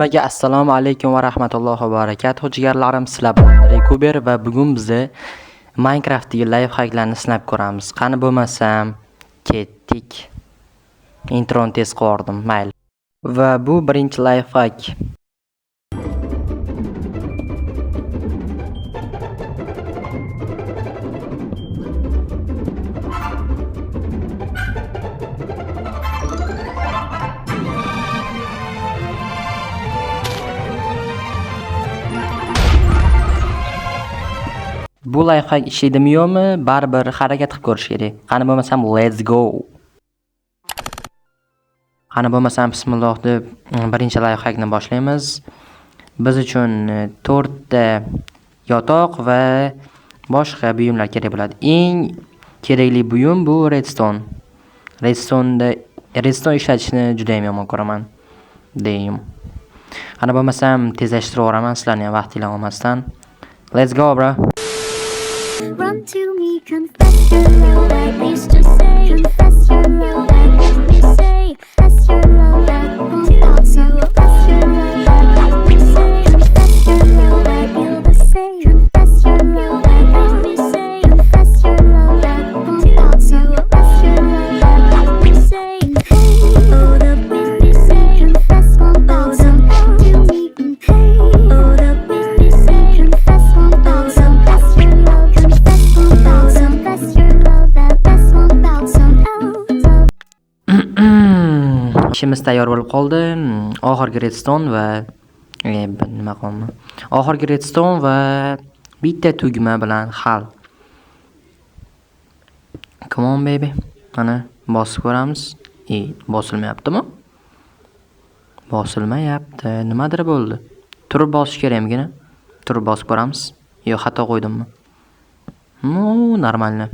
Hammaga assalomu alaykum va rahmatullohi va barakatuh, jigarlarim. Sizlar bilan Rekuber va bugun biza Minecraftdagi lifehacklarni sinab ko'ramiz. Qani bo'lmasam, ketdik. Introni tez qilib, mayli. Va bu birinchi lifehack. Bu lifehack ishlaydimi yo'qmi, baribir harakat qilib ko'rish kerak. Qani bo'lmasam, let's go. Qani bo'lmasam, bismillah deb birinchi lifehackni boshlaymiz. Biz uchun 4 ta yotoq va boshqa buyumlar kerak bo'ladi. Eng kerakli buyum bu redstone. Redstone ishlatishni juda ham yomon ko'raman. Deyim. Qani bo'lmasam, tezlashtirib yuboraman, sizlarni ham vaqtinglarni olmasdan. Let's go, bro. Run to me, confess your love, at least just say, confess your love, let me say, confess your love, I won't also, confess your love, let me say, confess your love, I feel the same, confess your love, let me say, confess your love, I won't also, confess your love, let me say, hey, oh the me say, confess won't also, to me, hey, oh the me say, confess won't also, confess your love, confess won't also, confess your love, confess won't also, oh. Ishimiz tayyor bo'lib qoldi. Oxirgi redstone va nima qilyapman? Oxirgi redstone va bitta tugma bilan hal. Come on, baby. Mana bosib ko'ramiz. Bosilmayaptimi? Bosilmayapti. Nimadir bo'ldi. Turib bosish kerakmigina? Turib bosib ko'ramiz. Yo, xato qo'ydimmi? Ну, нормально.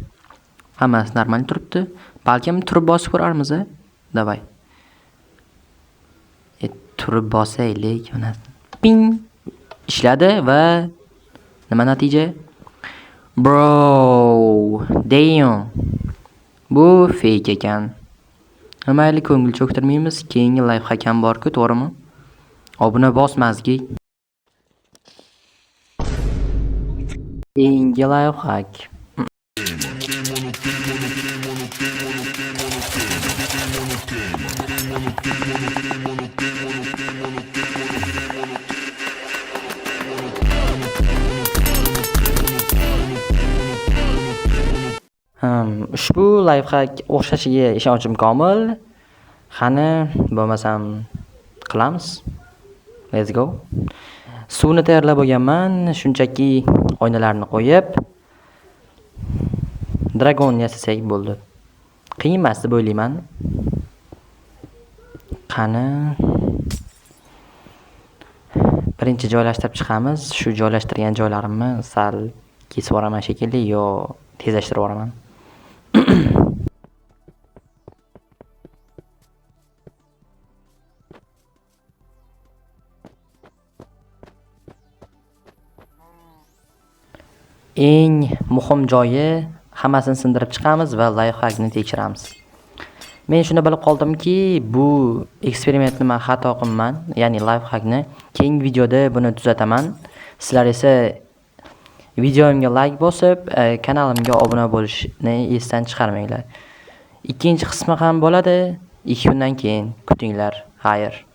Hammasi normal turibdi. Balkim turib bosib ko'rarmiz, a? Давай. Turib bosaylik mana. Ping! Ishladi va nima natija? Bro, damn. Bu fake ekan. Mayli, ko'ngil cho'ktirmaymiz. Keyingi lifehack ham bor-ku, to'g'rimi? Obuna bosmazki. Keyingi lifehack. Ushbu lifehack o'xshashiga ishonchim komil. Qani, bo'lmasam qilamiz. Let's go. Suvni tayyorlab bo'lganman. Shunchaki oynalarni qo'yib dragon yasasak bo'ldi. Qiyin emas deb o'ylayman. Qani, birinchi joylashtirib chiqamiz. Shu joylashtirgan joylarimni sal kesib yuboraman shekilli, yo tezlashtirib yuboraman. Eng muhim joyi, hammasini sindirib chiqamiz va lifehackni tekshiramiz. Men shuni bilib qoldimki, bu eksperimentni men xato qilman, ya'ni lifehackni keyingi videoda buni tuzataman. Sizlar esa videomga like bosib, kanalimga obuna bo'lishni esdan chiqarmanglar. Ikkinchi qismi ham bo'ladi 2 kundan keyin, kutinglar. Xayr.